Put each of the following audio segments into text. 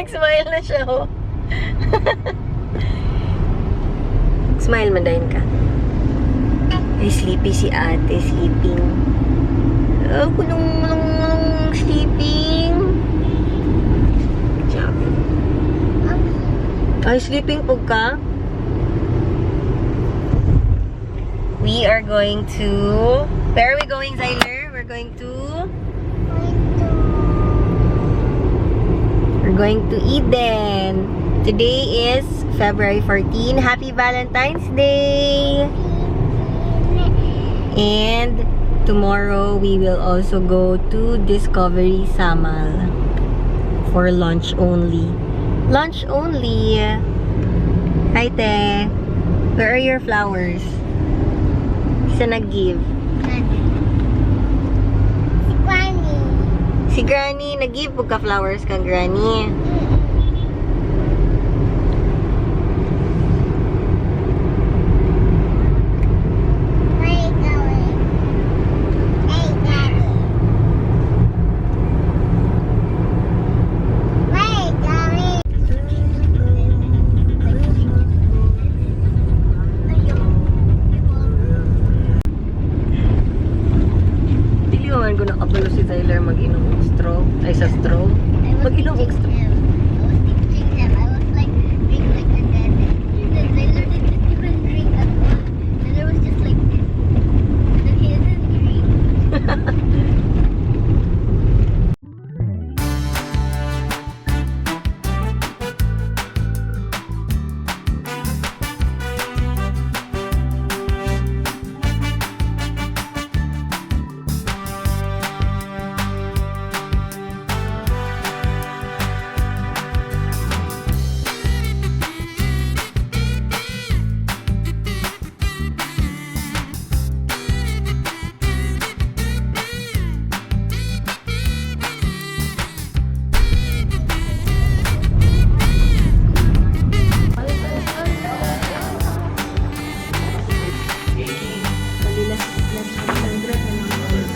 Nag-smile na siya, oh. Smile man din ka. Ay, sleepy si ate. Sleeping. Oh, kulong, kulong, kulong, sleeping. Good job. Ay, sleeping po ka? We are going to... Where are we going, Zyler? We're going to... We're going to Eden. Today is February 14. Happy Valentine's Day! And tomorrow we will also go to Discovery Samal for lunch only. Lunch only. Hi, te. Where are your flowers? Isa nag-give. Si Granny. Si Granny, nag-give po ka flowers kang Granny. Where are you going? Hey, Daddy. Where are you going? Dili man ko nakabalo si Tyler mag-inom og straw. Ay, sa straw. Mag-inom og straw. I was teaching them. I was like, drink like and then Taylor didn't even drink at all. Taylor was just like this. And then he didn't drink.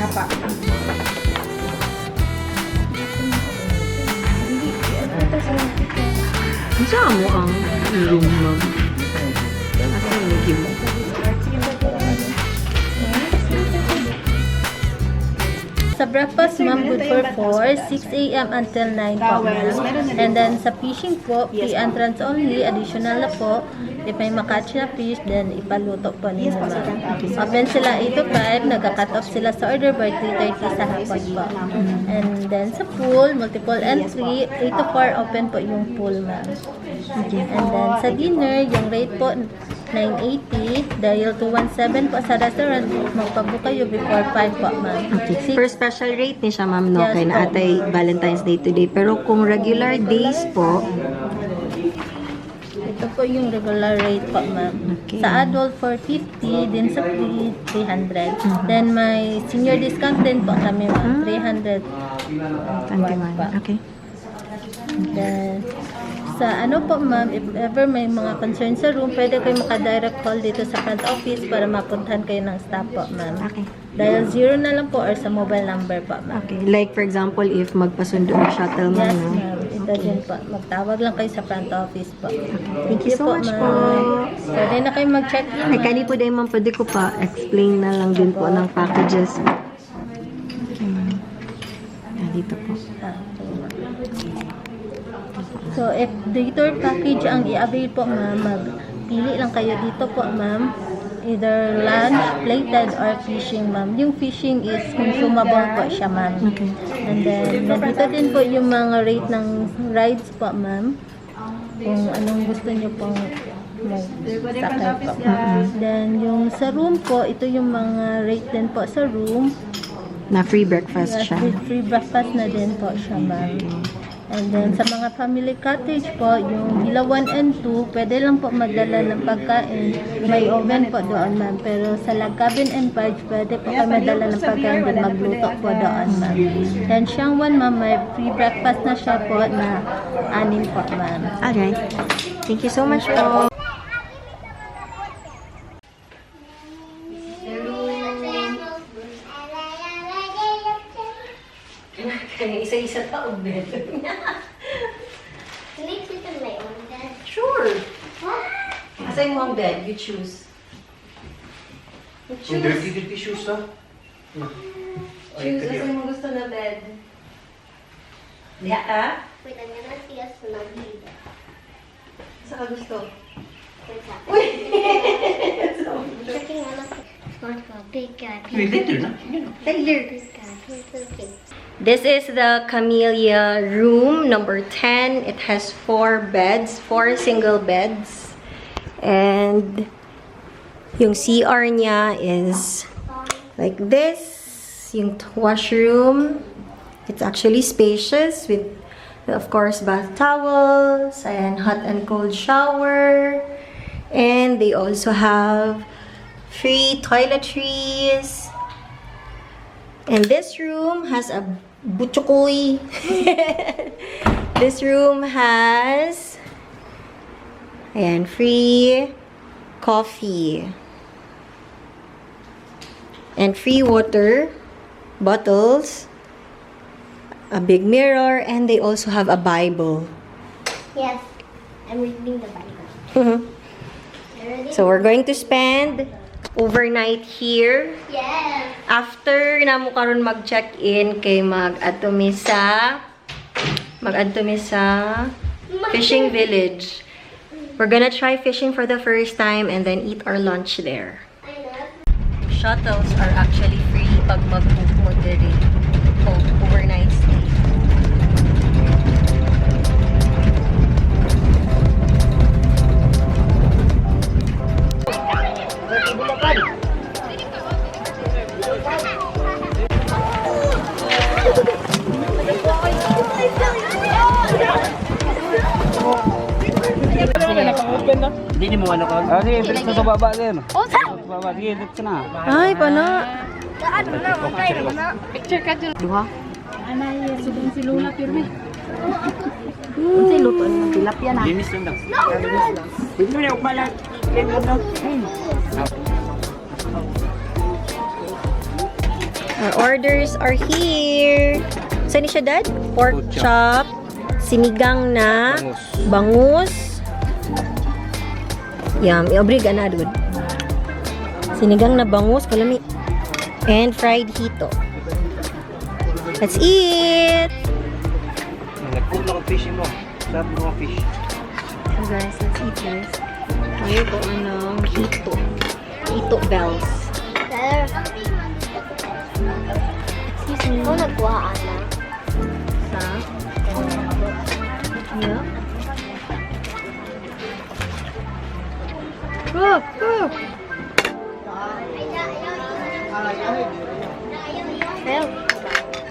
Apa. Unsa mo ang room, ma'am? Asa yung give mo? Sa breakfast, ma'am, good for 4, 6 a.m. until 9 po, ma'am. And then sa fishing po, free entrance only, additional na po. If may makatch na fish, then ipaluto po ninyo, ma'am. Open sila 8 to 5, nagka-cut off sila sa order by 3:30 sa hapon po. And then sa pool, multiple entry, 8 to 4 open po yung pool, ma'am. And then sa dinner, yung rate po 980, dahil 217 po sa restaurant, magpabook kayo before 5 po, ma'am. Okay. Per special rate ni siya, ma'am, no? Yes Kay po. naatay Valentine's Day today. Pero kung regular days po, Ito po yung regular rate po, ma'am. Okay. Sa adult, 450, din sa pre, 300. Then may senior discount din po kami, ma'am. 300. 21. Pa. Okay. Then, sa ano po, ma'am, if ever may mga concern sa room, pwede kayo maka-direct call dito sa front office para mapuntahan kayo ng staff po, ma'am. Okay. Dial 0 na lang po or sa mobile number po, ma'am. Okay. Like, for example, if magpasundo og shuttle, ma'am, Yes, no? ma'am. Ito din po. Magtawag lang kayo sa front office po. Thank you so much po. Pwede na kayo mag-check-in, Ay, ma'am. kani po din, ma'am, pwede ko pa explain na lang din po ng packages. Okay, ma'am. Ah, dito po. Ah, okay, ma'am. So, if day tour package ang i-avail po, ma'am, magpili lang kayo dito po, ma'am. Either lunch, plated, or fishing, ma'am. Yung fishing is consumable po siya, ma'am. Okay. And then, nandito din po yung mga rate ng rides po, ma'am. Kung anong gusto nyo pong magsakay po. Then, yung sa room po, ito yung mga rate din po sa room. Na free breakfast Yes, siya. with free breakfast na din po siya, ma'am. And then, sa mga family cottage po, yung Villa 1 and 2, pwede lang po magdala ng pagkain. May oven po doon, ma'am. Pero sa log cabin and barge, pwede po kayo magdala ng pagkain din magluto po doon, ma'am. Then, siyang 1, ma'am, may free breakfast na siya po na anim po, ma'am. Alright. Thank you so much po. Isa-isa pa og bed. Asa imong bed? You choose. You Ang choose. dirty dirty shoes ha. Choose. Asa imong gusto na bed? Diha ka? Wait, I'm gonna see a snuggie. Asa ka gusto? Wait, Uy! checking one of SpongeBob, big guy. Wait, later na. Taylor. Big guy, okay. This is the Camellia room number 10. It has four beds, four single beds. And yung CR niya is like this. Yung washroom, it's actually spacious with, of course, bath towels and hot and cold shower. And they also have free toiletries. And this room has a butchukoy. This room has, ayan, free coffee. And free water bottles, a big mirror, and they also have a Bible. Yes, I'm reading the Bible. Ready? So we're going to spend overnight here. Yes. After namo karon mag-check-in kay mag-adto mi sa fishing village. We're gonna try fishing for the first time and then eat our lunch there. I know. Shuttles are actually free pag mag-book mo diri o overnight stay. Hindi mo ano ka. Ah, sige, diretso sa baba din. Oh, sa baba. Sige, diretso na. Ay, pana. Duha. Unsay luto ni tilapia na? Linis lang daw. No, good. Hindi mo na upala. Our orders are here. Saan ni siya, Dad? Pork Pork chop, chop. Sinigang na Bangus. Bangus. Yum. Iobriga na, dude. Sinigang na bangus, kalami. And fried hito. Let's eat! Nagkulang ang fish mo. Sarap mo ang fish. So guys, let's eat this. Ngayon ko anong hito. Hito bells. Sir. Excuse me. Ikaw nagkuha na. Sa? Yeah. Oh, oh.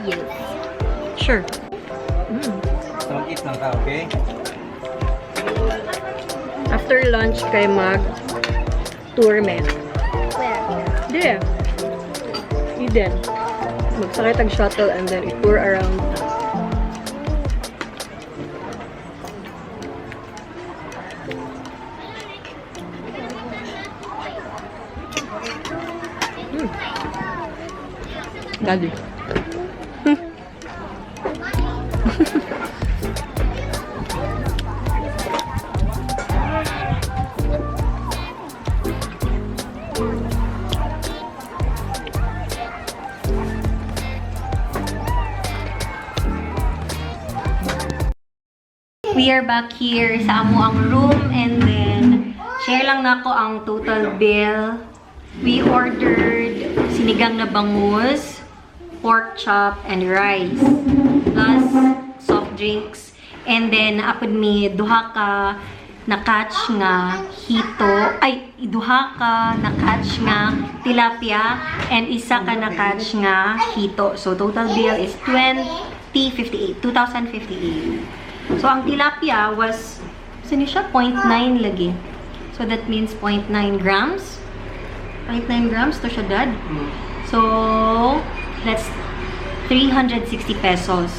Yes. Sure. Basta mag-eat lang ka, okay? After lunch kay mag tour men. Where? There. Eden. Magsakay tag shuttle and then i-tour around. Daddy. We are back here sa amo ang room and then share lang nako ang total bill. We ordered sinigang na bangus, pork chop, and rice. Plus soft drinks. And then apod mi duha ka na-catch nga hito, ay duha ka na-catch nga tilapia and isa ka na-catch nga hito. So total bill is 2058, 2058. So ang tilapia was sino siya? 0.9 lagi. So that means 0.9 grams. 0.9 grams to siya, Dad. So that's 360 pesos.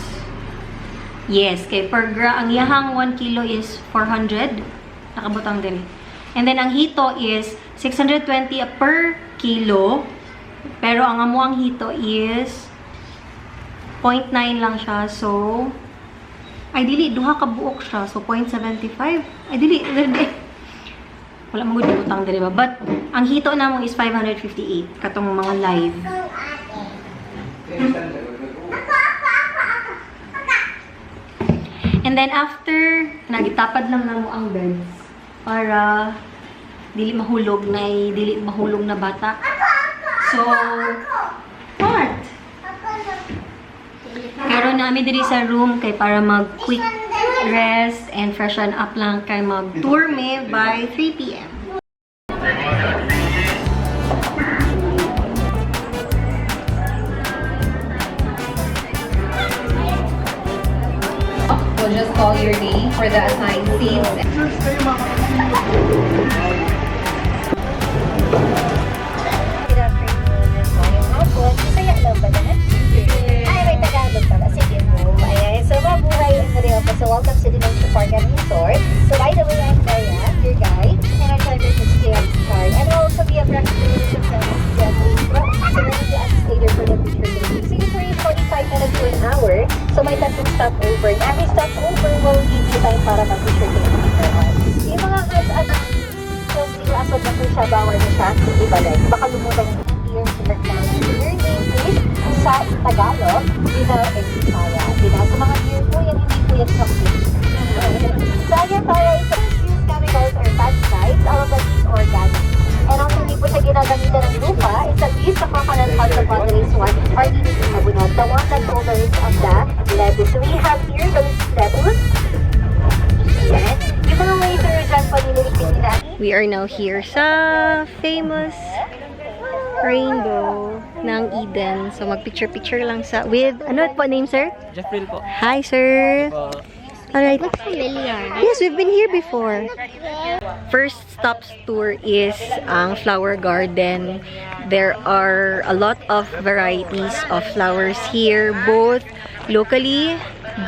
Yes, kay per gram, ang yahang 1 kilo is 400. Nakabutang din. And then ang hito is 620 per kilo. Pero ang amo ang hito is 0.9 lang siya. So, ay dili, duha ka buok siya. So, 0.75. Ay dili, dili. Wala man gud butang diri ba? But ang hito namo is 558 katong mga live. And then after, nagitapad lang namo ang beds para dili mahulog na bata. So, what? Karon nami diri sa room kay para mag quick rest and freshen up lang kay mag tour me by 3 p.m. We'll just call your name for the assigned seats. Good afternoon. Maayong hapon. Bisaya lang ba na? Ay, may Tagalog pala. Sige po. Ayan. So, mabuhay ang Maria po. So, welcome to Dementia Park and Resort. So, by the way, I'm Maria, your guide. And our driver is James Card. And we'll also be a practical from Jeffrey. So, we're going to assist later for the picture taking. So, usually 45 minutes to an hour. So, may tatlong stopover. And every stopover will give you time para mag-picture taking later on. Yung mga hands at so, asod na po siya, bawal na siya ibalik. Baka lumutan yung ear, your name please sa Tagalog, Binal and Bisaya. Binal sa mga deer po yan, hindi po yan complete. So again, para ito, use chemicals or pesticides, all of that is organic. And also, hindi po siya ginagamitan ng lupa. It's a use of coconut husk of is one or DDT sabunot, the one that tolerance of the lettuce. So we have here the lettuce. Yan. Yung mga waiter dyan po, nililigpit nila. We are now here sa famous rainbow ng Eden. So mag-picture-picture lang sa with ano po name, sir? Jeffrey po. Hi, sir. Alright. Familiar. Yes, we've been here before. First stops tour is ang flower garden. There are a lot of varieties of flowers here, both locally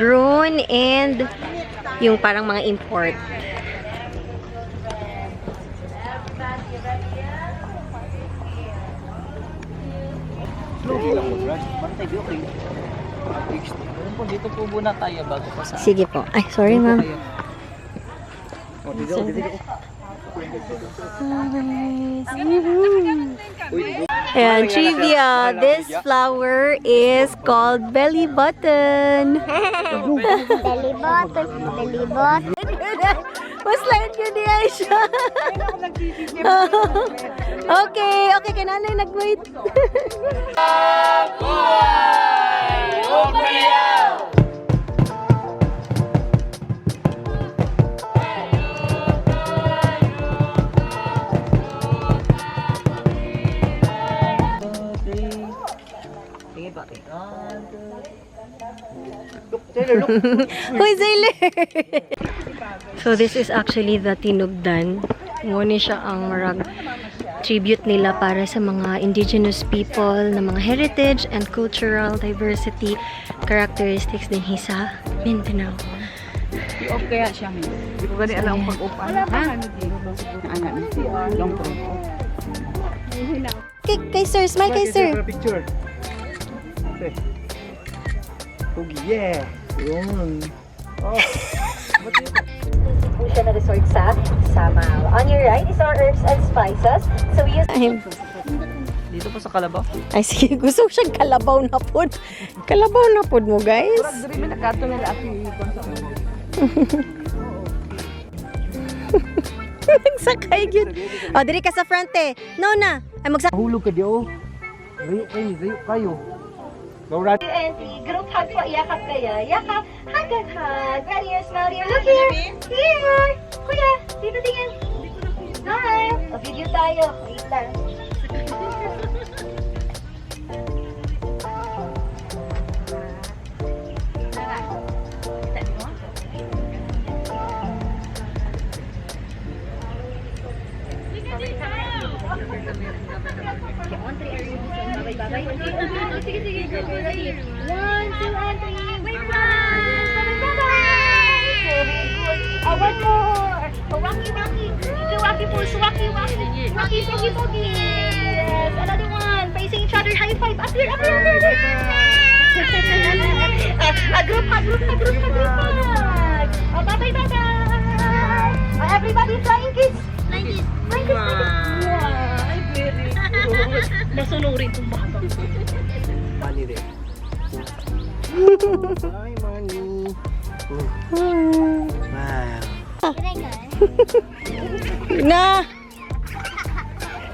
grown and yung parang mga import. Lugi lang mag-rush. Bantay, di okay. Ayun po, dito po muna tayo bago pa sa... Sige po. Ay, sorry, ma'am. Oh, dito, dito, dito. Ayan, trivia. This flower is called belly button. Belly button, belly button. Mas lain yun ni Aisha. Okay, kinanay nag-wait. Two, three. Sige ba? One, two. Look, Taylor, look. Huy, Zayler! So this is actually the Tinubdan. Ngunit siya ang marag tribute nila para sa mga indigenous people na mga heritage and cultural diversity characteristics din hi sa Mindanao. I-off kaya siya, miss. Hindi ko gani alam pag-off. Wala pa ano dito. Long term. Kay sir, smile kay sir. Picture. Okay. Pogi, yeah. Yun. Oh. Po siya na resort sa Samal. On your right is our herbs and spices. So we use Ay, Dito po sa Kalabaw. ay sige, gusto ko siyang kalabaw na pod. Kalabaw na pod mo, guys. Diri may nakato nila ako Nagsakay yun. O, diri ka sa front eh. No na. Ay, magsa. Hulog ka di, oh. Layo kayo, layo kayo. Laura. And three. Group hug po. Yakap kayo. Yakap. Hug, hug, hug. Ready your smile here. Look here. Here. Kuya, dito tingin. Smile. O, video tayo. Wait lang. Sige, sige, go, go, ready. One, two, and three. Wait, one. Bye-bye. Very good. Oh, one more. Oh, rocky, rocky. Do rocky pose. Rocky, rocky. Rocky, rocky, rocky. Yes. Another one. Facing each other. High five. Up here, up here, up here. Group hug, group hug, group hug, group hug. Oh, bye-bye, bye-bye. Oh, everybody, flying kiss. Flying kiss. Money there. Hi, money. Wow. Na!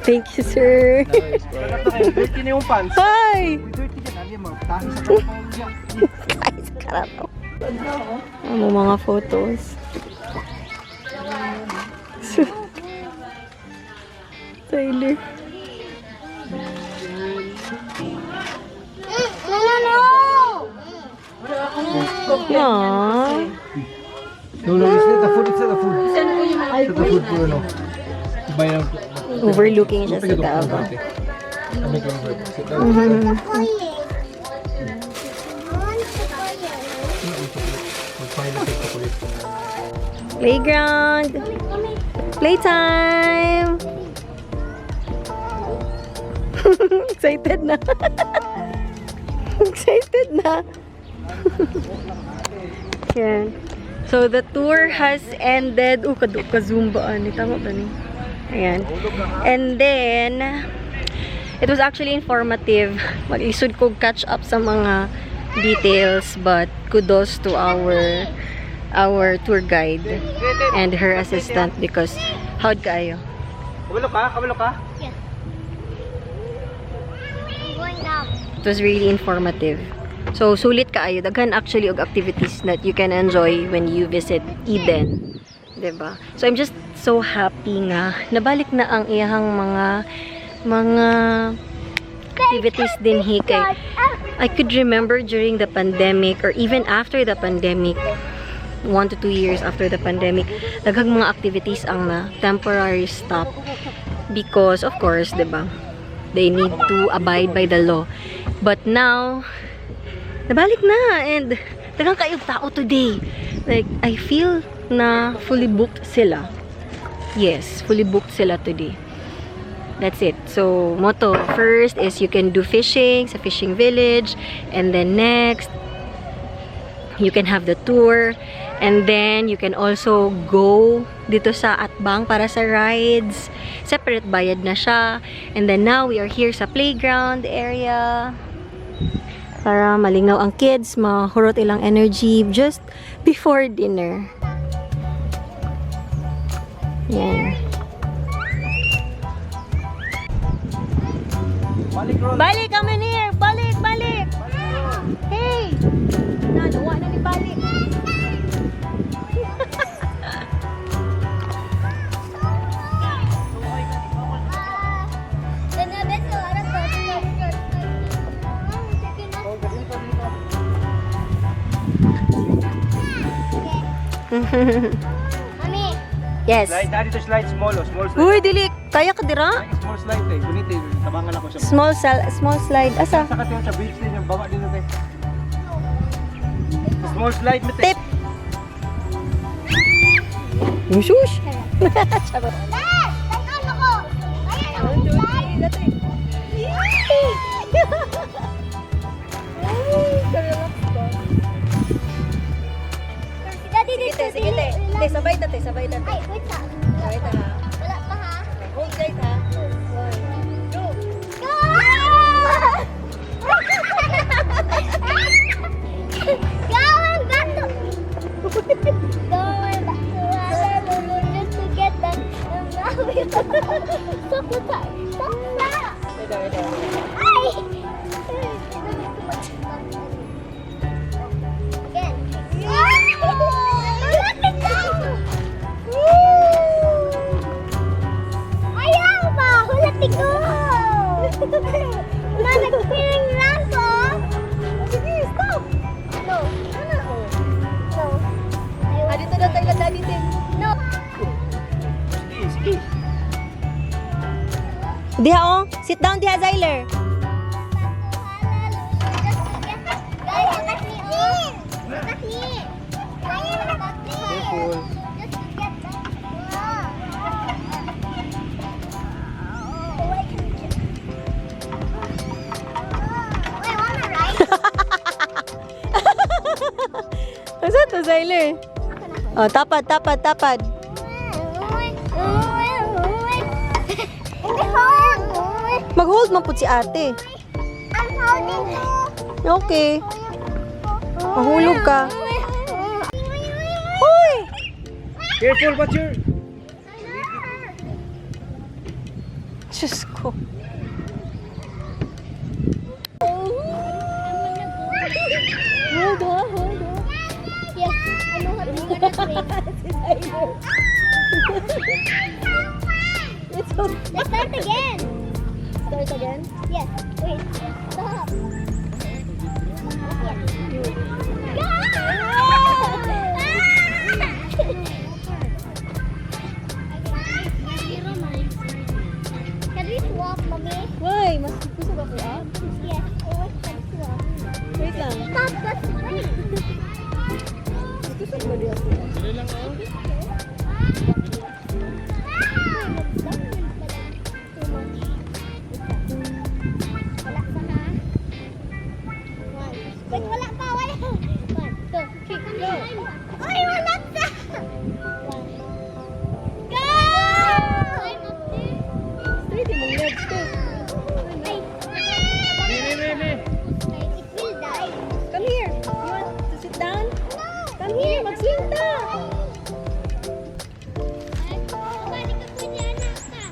Thank you, sir. Dirty na yung pants. Hi! Dirty ka na. Mo. Tahi sa karapaw. Ay, sa karapaw. Ang mga photos. Tyler. No, no, no! Aww. No, it's not the food. It's not the food. It's not the food, Bruno. Buy now. Overlooking siya sa Davao. Sit down. Chocolate. Playground! Playtime! Excited na. Excited na. Yan. So, the tour has ended. Oh, kadu ka-zumba ani. Tama ba ni? Ayan. And then, it was actually informative. Mag-isod ko catch up sa mga details, but kudos to our tour guide and her assistant because how'd kaayo? Kabalo ka? Kabalo ka? I'm going down. It was really informative. So, sulit kaayo. Daghan actually og activities that you can enjoy when you visit Eden. 'Di ba? So, I'm just so happy nga nabalik na ang iyahang mga activities din hi kay I could remember during the pandemic or even after the pandemic, 1 to 2 years after the pandemic, daghang mga activities ang na temporary stop because, of course, 'di ba? They need to abide by the law. But now, nabalik na and daghang kaayong tao today. Like, I feel na fully booked sila. Yes, fully booked sila today. That's it. So, mao to, first is you can do fishing sa fishing village. And then next, you can have the tour. And then, you can also go dito sa Atbang para sa rides. Separate bayad na siya. And then now, we are here sa playground area para malingaw ang kids, mahurot ilang energy just before dinner. Yan. Balik, Ron. Balik kami here! Balik! Balik! Hey! Na, nawa na ni balik. Then there's a lot of stuff. Mommy, Yes. Slide, daddy to slide small, oh, small slide. Uy, dili. Kaya ka dira? Small slide eh. Gunit eh. Tabangan ako siya. Small slide. Asa? Sa katin sa beach din, yung baba din natin. Small slide mo. Tip. Shush. Dad! Tanggal ako! Ayan ako, slide! Daddy, dito, Sige, te. Te, sabay ta, te. Sabay ta, te. Ay, wait lang. Sabay ta, ha? Wala pa ha? Hold tight, ha? One, go! Go! Going back to Going back to Honolulu just to get the Maui. Stop the time. Stop na! Ay! Again. Ay! Woo! Ayaw ba? Hulat ko! Na, nagpiring lang ko. Sige, stop! No. No, no. No. Ah, dito na tayo, daddy, te. No. Sige, sige. Diha, oh. Sit down, diha, Zyler. Guys, look at me, oh. Look at me. Kaya na Careful. Just to get the. Oh, I can get. Oh, I wanna ride. Asa to, Zyler? Oh, tapad, tapad, tapad. Hindi. Mag-hold man pud si ate. I'm holding too. Okay. Mahulog ka. Hoy! Careful, watch your... Diyos ko. Hold on, hold on. Yes, I know how to do it. It's okay. Let's start again. Start again. Yes. Wait. Stop. Can we swap, mommy? Why? Mas gusto ako ah. Yes, I want to swap. Wait lang. Stop, that's right. Gusto ko ba ako? Wala pa ha? One. Wait, wala pa, wala. One, two, three, go. Uy, wala pa! One. Go! I'm up there. Straight yung legs ko. Ay. It will die. Come here. You want to sit down? No! Come here, mag-swim ta. Ay, balik ka po niya, anak ka.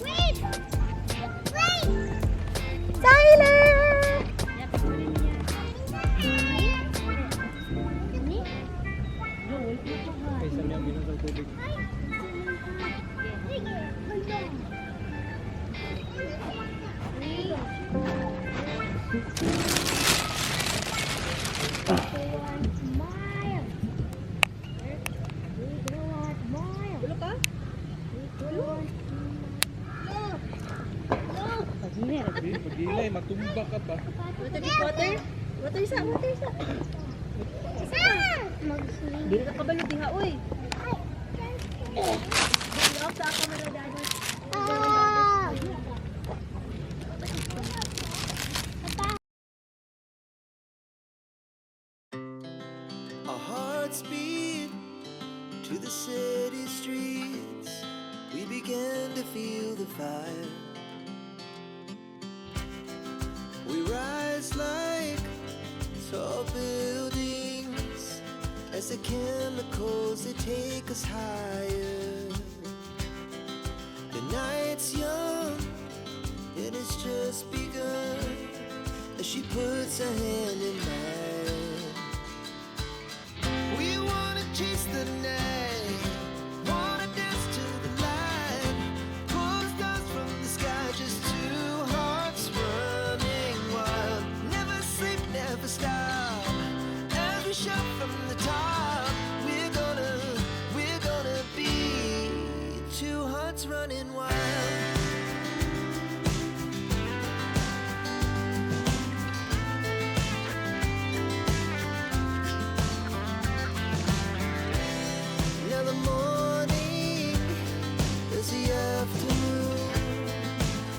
Wait! Wait! Tyler! Kaysa may ang ng tubig. Gulo ka? Pag-ilay, matumba ka pa. Water, water. Water sa, water sa. Dili ka kabalo diha oy. Off sa ako madadaan. Ah! Our hearts beat to the city streets. We began to feel the fire. We rise like tall buildings as the chemicals, they take us higher. The night's young and it's just begun as she puts her hand in mine. We wanna chase the night, wanna dance to the light. Pull the stars from the sky, just two hearts running wild. Never sleep, never stop. As we shout from the top, we're gonna be two hearts running wild. Now the morning is the afternoon.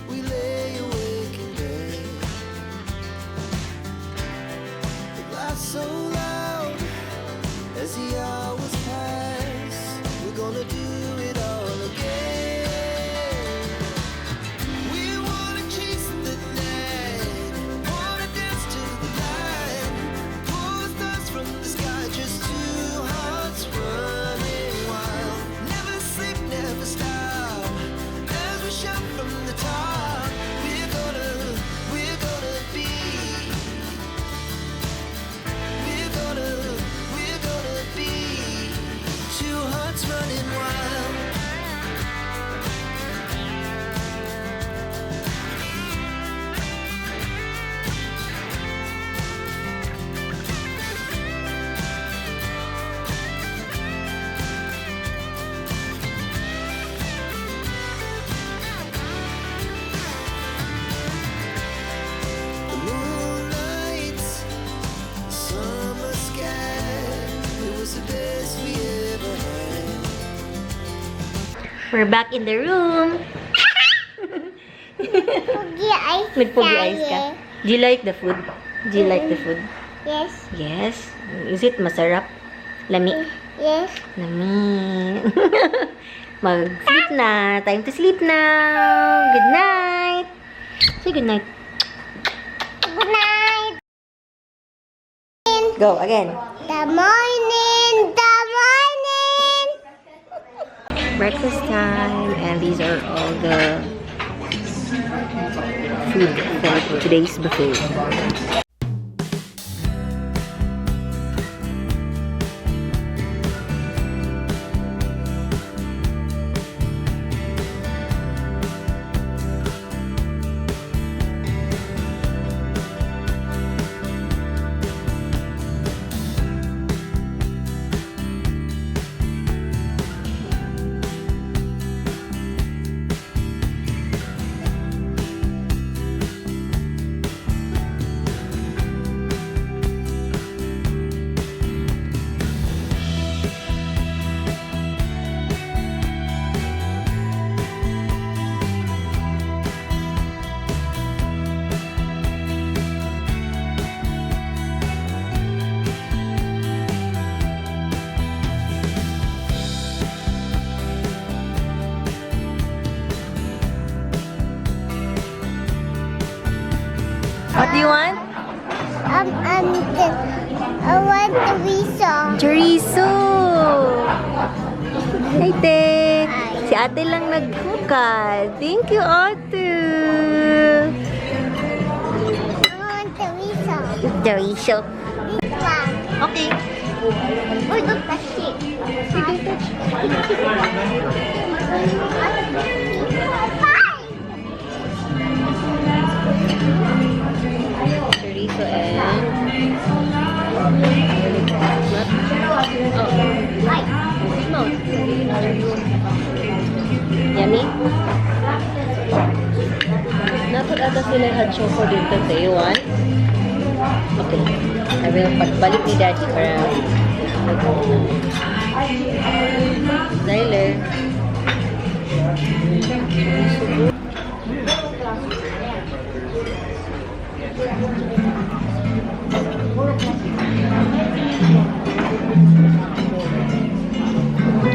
We lay awake in bed. The laughs so loud as the hours pass. We're gonna do it all again. We wanna chase the night, wanna dance to the light. Pull the stars from the sky, just two hearts running wild. Never sleep, never stop. As we shout from the top, we're gonna be. We're gonna be two hearts running wild. We're back in the room. Pogi ice. Nagpogi ice ka. Do you like the food? Do you like the food? Yes. Yes. Is it masarap? Lami? Yes. Lami. Mag-sleep na. Time to sleep now. Good night. Say good night. Good night. Go again. The morning. The morning. Breakfast time, and these are all the food for today's buffet. What do you want? I want the visa. Chorizo! Hi, te! Si ate lang naghukad. Thank you, ate! I want the visa. Chorizo. This one. Okay. Uy, don't touch it. You don't touch. Bye! Chorizo and... Oh. Bye. Mouth. Yummy? Naa pod ata sila hot choco dito. Do you want? Okay. I will pagbalik ni Daddy para mag- Zyler.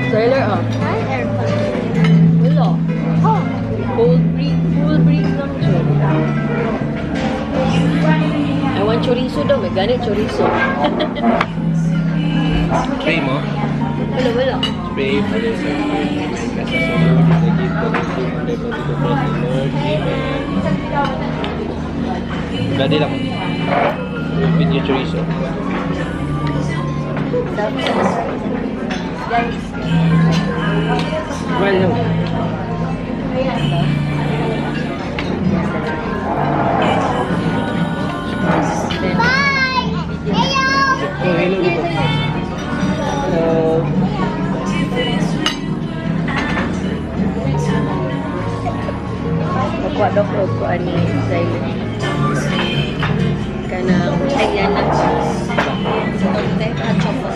Zyler, oh. Hi, aircon. Wala. Cold breeze, cool breeze lang siya. I want chorizo daw. May ganit chorizo. Spray mo. Wala, wala. Spray for the Bless us, O Lord, with the gift of the and the body of the Lord. Amen. Bloody lang. With your chorizo. Guys. Well, no. Bye! Hello! Oh, hello dito. Hello. Magkuha daw ko ko ani Zyler. Kanang ayan na. Konti hot choco.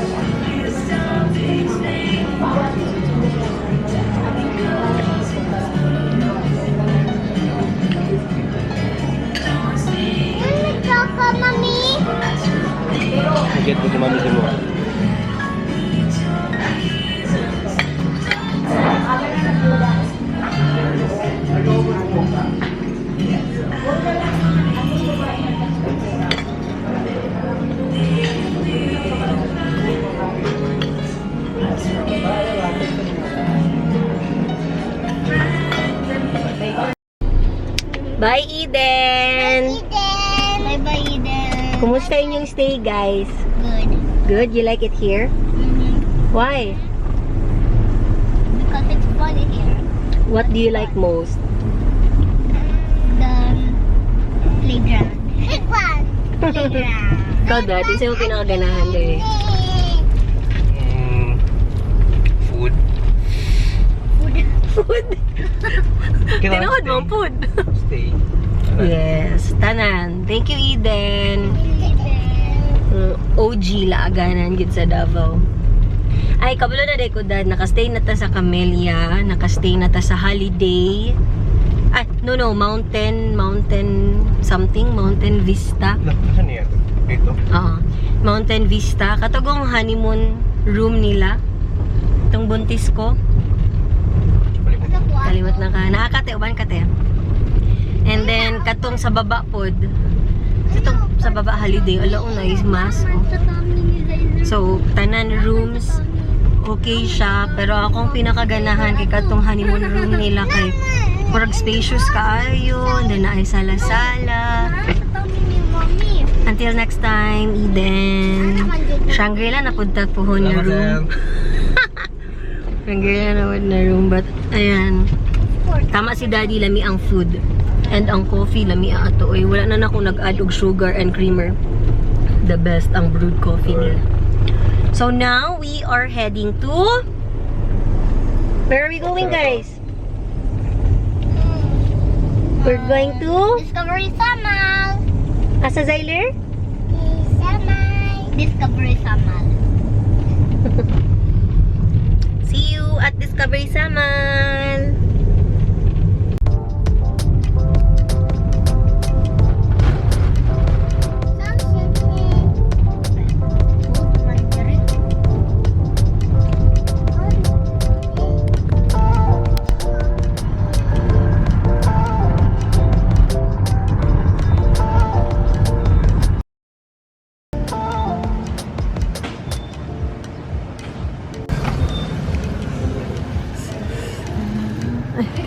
Mami, choco, mami. Get mo si mami si mo. Bye, Eden! Eden! Bye-bye, Eden. Kumusta inyong stay, guys? Good. Good? You like it here? Why? Because it's fun here. What do you like most? The playground. Big one! Playground. Ikaw, Dad, isa yung pinakaganahan doon eh. Food. Food. Food! Tinuod mo ang food! Stay. Yes, tanan. Thank you, Eden. Eden. OG laaganan gid sa Davao. Ay, kabalo na ko, Dad. Nakastay na ta sa Camellia. Nakastay na ta sa Holiday. Ay, no. Mountain, mountain something. Mountain Vista. Saan niya ito? Dito? Oo. Mountain Vista. Katugong honeymoon room nila. Itong buntis ko. Kalimot na ka. Nakakate, uban ka te. And then, katong sa baba pod. Itong sa baba Holiday. Ala, oh, nice mas. Oh. So, tanan rooms, okay siya. Pero akong pinakaganahan kay katong honeymoon room nila kay murag spacious kaayo, and then naay sala-sala. Until next time, Eden. Shangri-La na punta pohon na room. Shangri-La na pud na room, but ayan. Tama si Daddy, lami ang food. And ang coffee, lami ang ato. Oy, wala na na akong nag-add og sugar and creamer. The best ang brewed coffee nila. So now, we are heading to... Where are we going, guys? We're going to... Discovery Samal. Asa, Zyler? Samal. Discovery Samal. See you at Discovery Samal!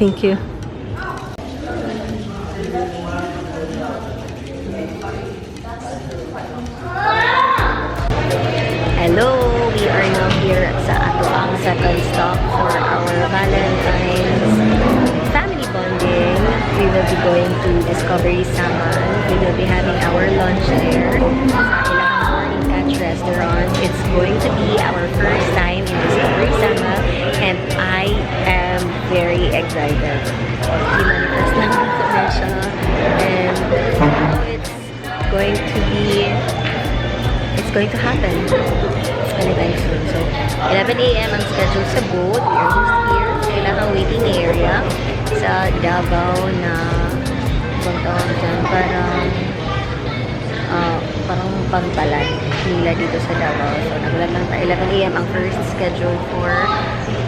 Thank you. Hello! We are now here sa ato ang second stop for our Valentine's family bonding. We will be going to Discovery Samal. We will be having our lunch there sa ilang Morning Catch Restaurant. It's going to be our first time in Discovery Samal and I am very excited. I-manifest lang ako na siya. And now it's going to happen anytime soon. So, 11 a.m. ang schedule sa boat. We are just here sa ilang waiting area sa Davao na ibang tawag dyan, parang pantalan nila dito sa Davao. So, naglag lang tayo. 11 a.m. ang first schedule for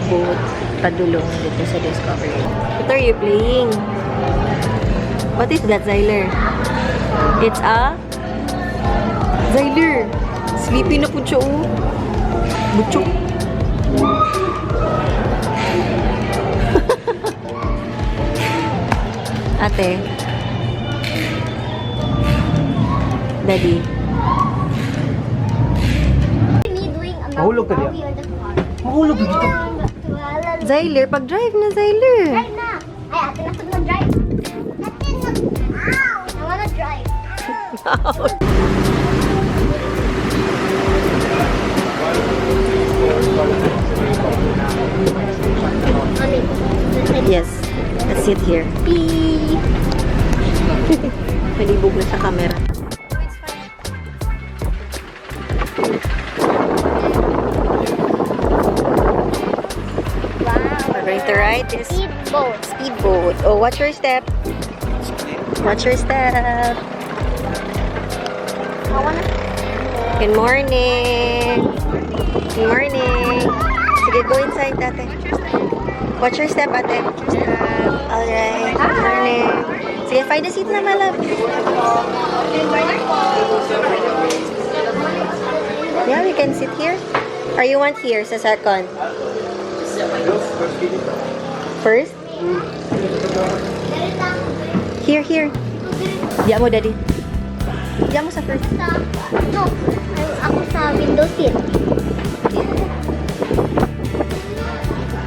boat padulong dito sa Discovery. What are you playing? What is that, Zyler? It's a... Zyler! Sleepy na po siya, oh. Butchok. Ate. Daddy. Me doing a Mahulog ka diya? on the car. Mahulog dito. Zyler, pag-drive na, Zyler. Drive na. Ay, ate na pag mag-drive. Ate na. Ow! I wanna drive. Yes. Let's sit here. Beep. Malibog na sa camera. Wow. We're going to ride this Speedboat. Speedboat. Oh, watch your step. Watch your step. I wanna Good morning. Good morning. Sige, go inside, ate. Watch your step, ate. Watch your step. Alright. Good morning. Sige, find a seat na, my love. Yeah, we can sit here. Or you want here sa second? First? Here, here. Diya mo, Daddy. Diya mo sa first. Sa, no, ako sa window seat.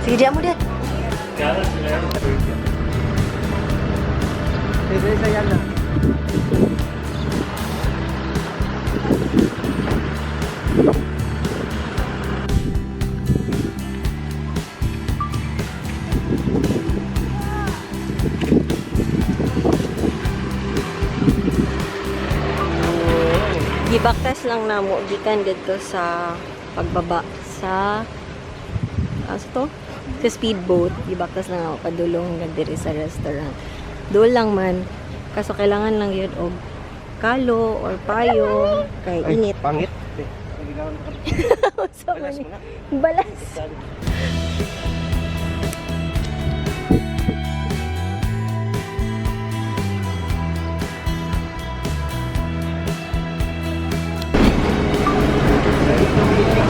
Sige, diya mo, Dad. Gibaktas lang namo gikan didto sa pagbaba sa Asa to? Sa speedboat. Gibaktas lang ako padulong hanggang diri sa restaurant. Doon lang man. Kaso kailangan lang yun og kalo or payo kay init. Pangit. Sa Balas.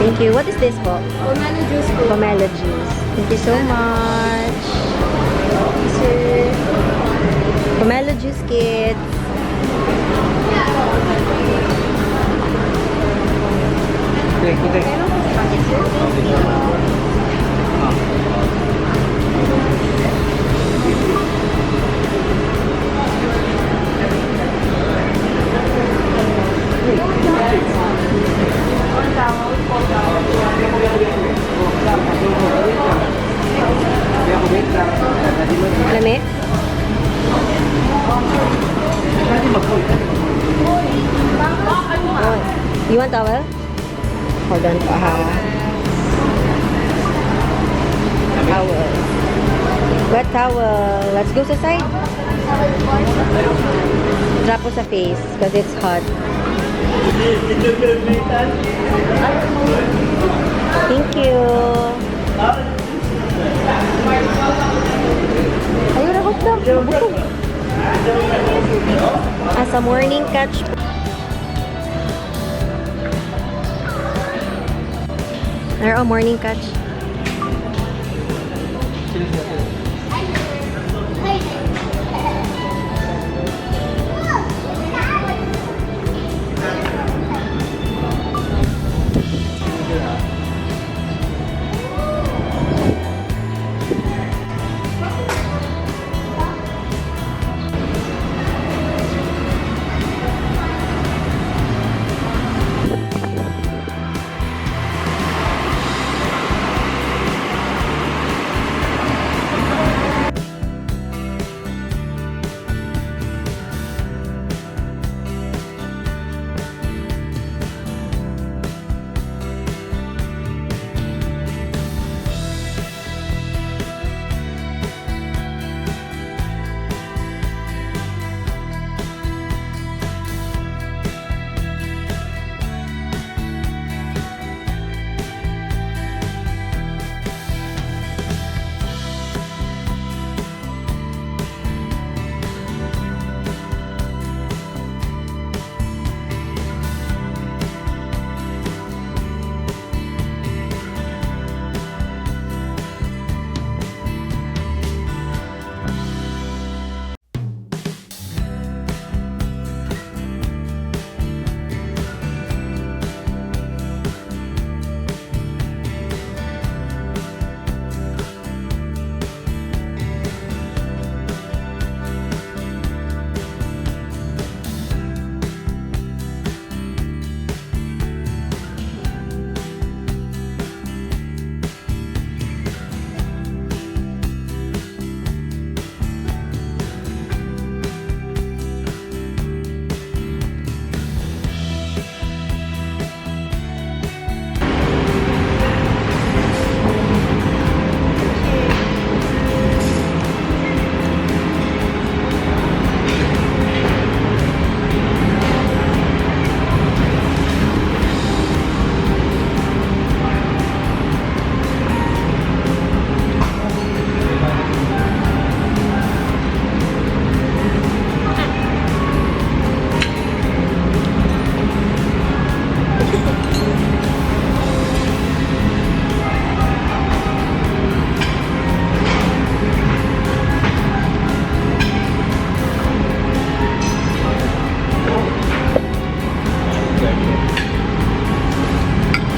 Thank you. What is this po? Pomelo juice po. Pomelo juice. Thank you so much. Sir. Pomelo juice, kids. Kutek, kutek. Lami? Oh, you want towel? Hold on pa ha. Towel. Wet towel. Let's go sa side. Drop po sa face because it's hot. Thank you. Ayun, ako na. Busog. As a morning catch. There a morning catch.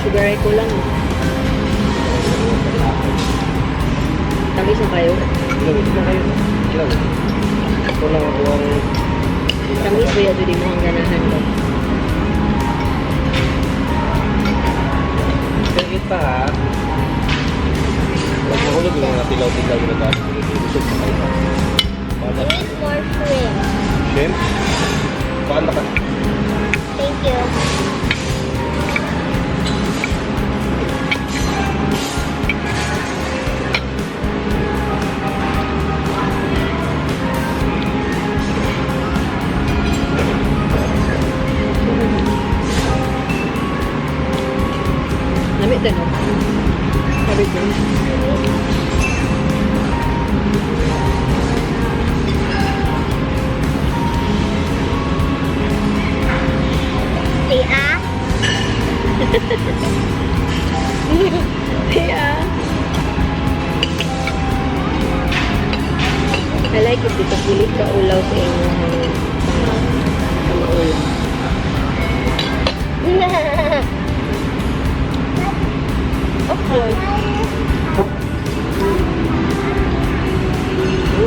Sugar ay kulang. Tamis na kayo. Ilawit na kayo. Ilawit. Ito lang ako ang... Tamis ba yun? Di mo ang ganahan ko. Sakit pa ha. Huwag mahulog yung mga tilaw-tilaw na dahil. Busog pa kayo. Balat. Need more shrimp. Shrimp? Paano ka? Thank you. Ate, no? Sabi ko. Tia? Yeah. I like it because dili ka ulaw sa inyong kamaulam. Of course.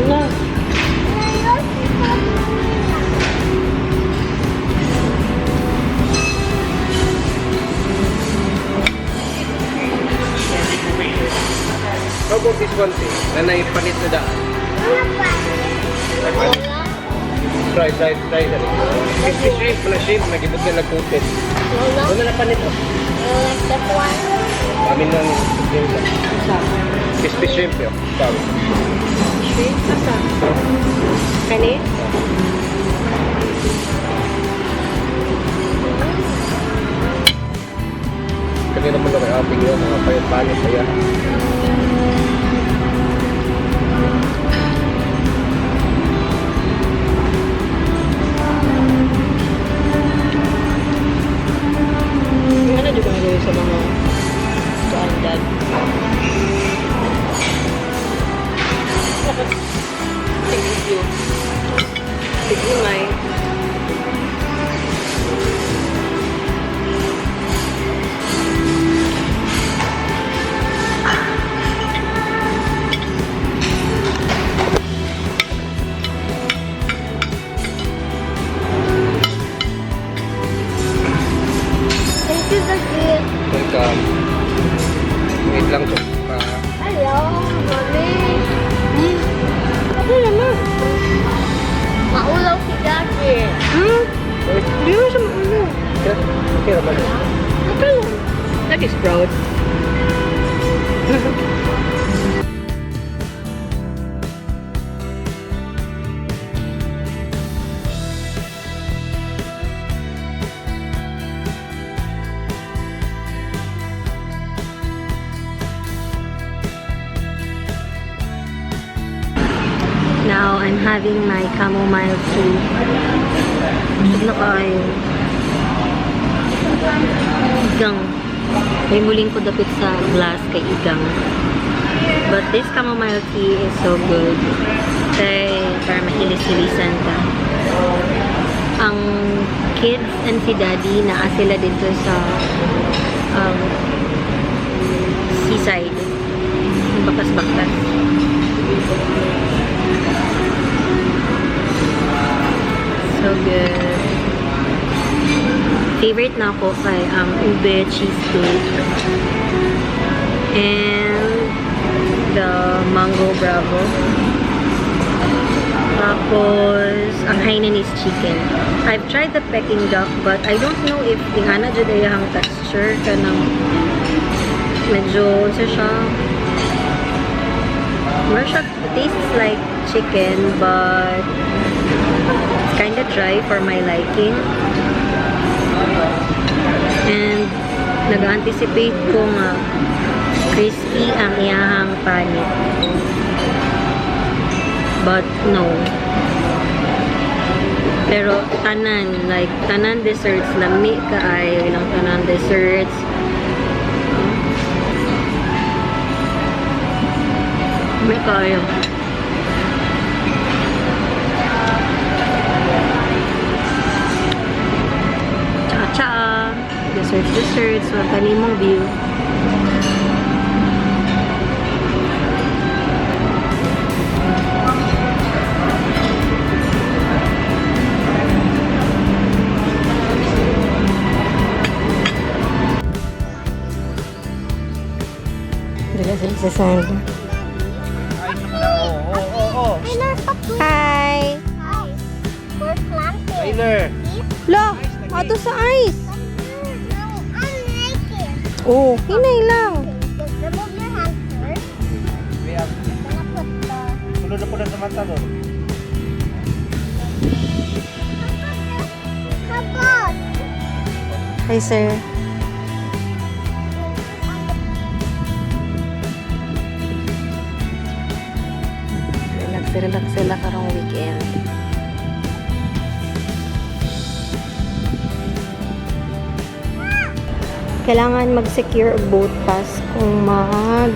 No. How about this one, thing? Na naipalit na daan. Ay, palit. Try, try, try. Dali. Crispy shrimp, wala shrimp. Nagibot na nagputin. Wala na panit. Oh. Like that one? Amin lang. Crispy shrimp yun. Sabi. Shrimp? Asa? Kani? Kanina mo na kay ating yun. Mga payat-payat. Kaya. Ano dyan kami sa mga kuan dad? Thank you. Sige, may. Thank you, Daddy. Welcome. Wait lang to. Pa. Hello, Mommy. Okay naman. Maulaw si Daddy. Hmm? Hindi mo siya maulaw. Okay, okay naman. Okay lang. That is proud. Now, I'm having my chamomile tea. Busog na kaayo. Igang. May muling ko dapit sa glass kay Igang. But this chamomile tea is so good. Kay para mahilis-hilisan ka. Ang kids and si daddy naa sila dito sa seaside. Bakas-bakas. So good. Favorite na ako kay ang ube cheesecake. And the mango bravo. Tapos, ang Hainanese chicken. I've tried the Peking duck, but I don't know if ingana jud ay ang texture kanang medyo unsa siya. Mura siya, it tastes like chicken, but it's kind of dry for my liking. And nag-anticipate ko nga crispy ang iyahang panit. But no. Pero tanan, like tanan desserts, lami kaayo ilang tanan desserts. Lami kaayo. Tsaa-tsaa. Desserts, desserts. Wag kanimong view. Dala sila sa sand. Oo. Hi! Hi. We're planting. Tyler. Lo! Ato sa ice! No, I'm naked. Oh, hinay lang. Just remove your hand first. We have Gonna put the Sulod na po na sa mata doon. How about Hi, sir. on the Relax-relax sila karong weekend. Kailangan mag-secure og boat pass kung mag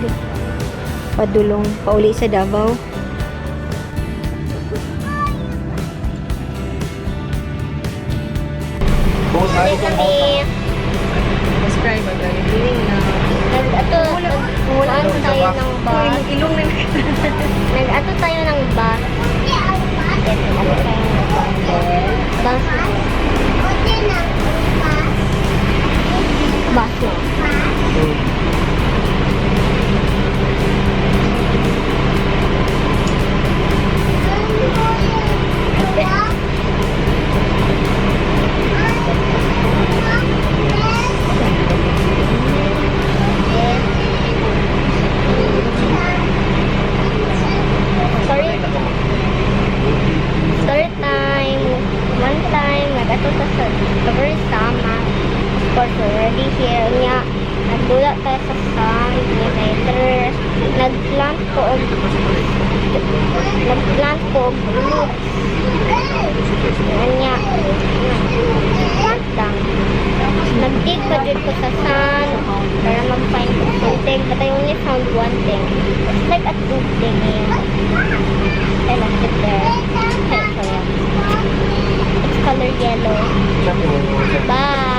padulong pauli sa Davao. Balik kami. Describe ang feeling na. Nag-ato, nag tayo ng bus. Ilong na. Nag-ato tayo ng bus. Yes, nag-ato tayo ng bus. Bus. Bus na. Sorry. Story time. One time, nag-ato ta sa Discovery Sama. Of course, we're already here. Nya, nagdula tayo sa sun. Nya, later, nagplant ko og roots. Nya, plant lang. Nagdig pa jud ko sa sun para mag-find ko something. But I only found one thing. It's like a tube thingy. I left it there. Okay, so yeah. It's color yellow. Bye!